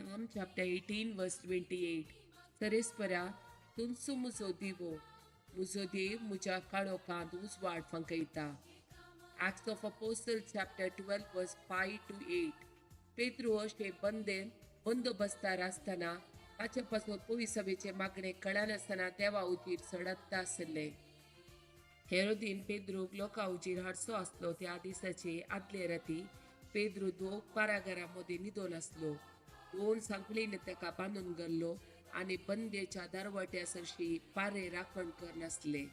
Psalm chapter 18 verse 28. सरेस्परा तुमचो म्हजो दिवो, म्हजो देव म्हज्या काळोखांत उजवाड फांकयता. Acts of Apostle chapter 12 verse 5 to 8. Pedro अशें बंदोबस्तार आसतना ताचे पासून पयसवेचे मागणे कळनासतना देवा उजीर सडत्ता आसले. हेरोदीन पेद्रूक लोकां उजीर हाडचो आसलो त्या दिसाचे आदले राती पेद्रू दोग कारागरां मदीं न्हिदोन आसलो. दोन सांखळीन ताका बांदून घाल्लो आनी बंदेच्या दरवट्या सरशी पारे राखण करनासले.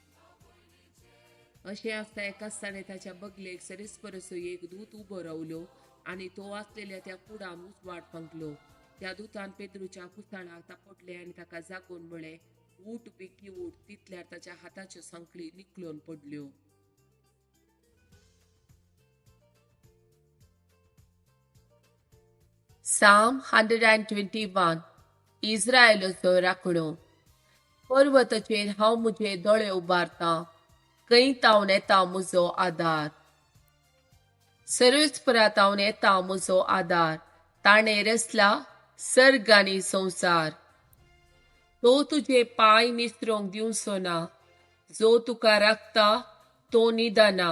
अशें आसता एकाच ताणें ताच्या बगलेक सरेस्परसो एक दूत उबो रावलो आनी तो आसलेल्या त्या कुडान उजवाड फांकलो. त्या दुतान पेद्रूच्या कुसाळाक तापटलें आनी ताका जागोवन म्हळें, उठ बेगी उठ. तितल्यार ताच्या हाताच्यो सांखळी निकलून पडल्यो. Psalm 121. इस्रायलाचो राखणो. पर्वताचेर हांव म्हजे दोळे उबारतां, खंय तावन येता म्हजो आदार. सर्वेस्परा तावन येता म्हजो आदार, ताणें रचला सर्ग आनी संवसार. तो तुजे पांय निसरोंक दिवचो ना, जो तुका राखता तो न्हिदना.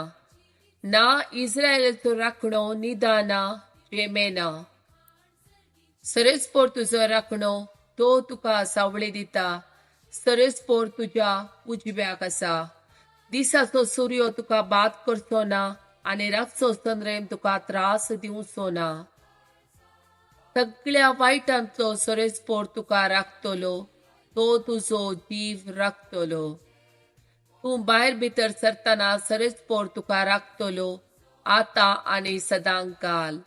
ना इस्रायलाचो राखणो न्हिदना झेमेना. सरेस्पोर तुजो राखणो, तो तुका सावळी दिता. सरेस्पोर तुज्या उजव्याक आसा. दिसाचो सूर्य तुका बाद करचो ना आनी रातचो चंद्रेम तुका त्रास दिवचो ना. सगळ्या वायटांतलो सरेस्पोर तुका राखतलो, तो तुजो जीव राखतलो. तूं भायर भितर सरतना सरेस्पोर तुका राखतलो, आतां आनी सदांकाल.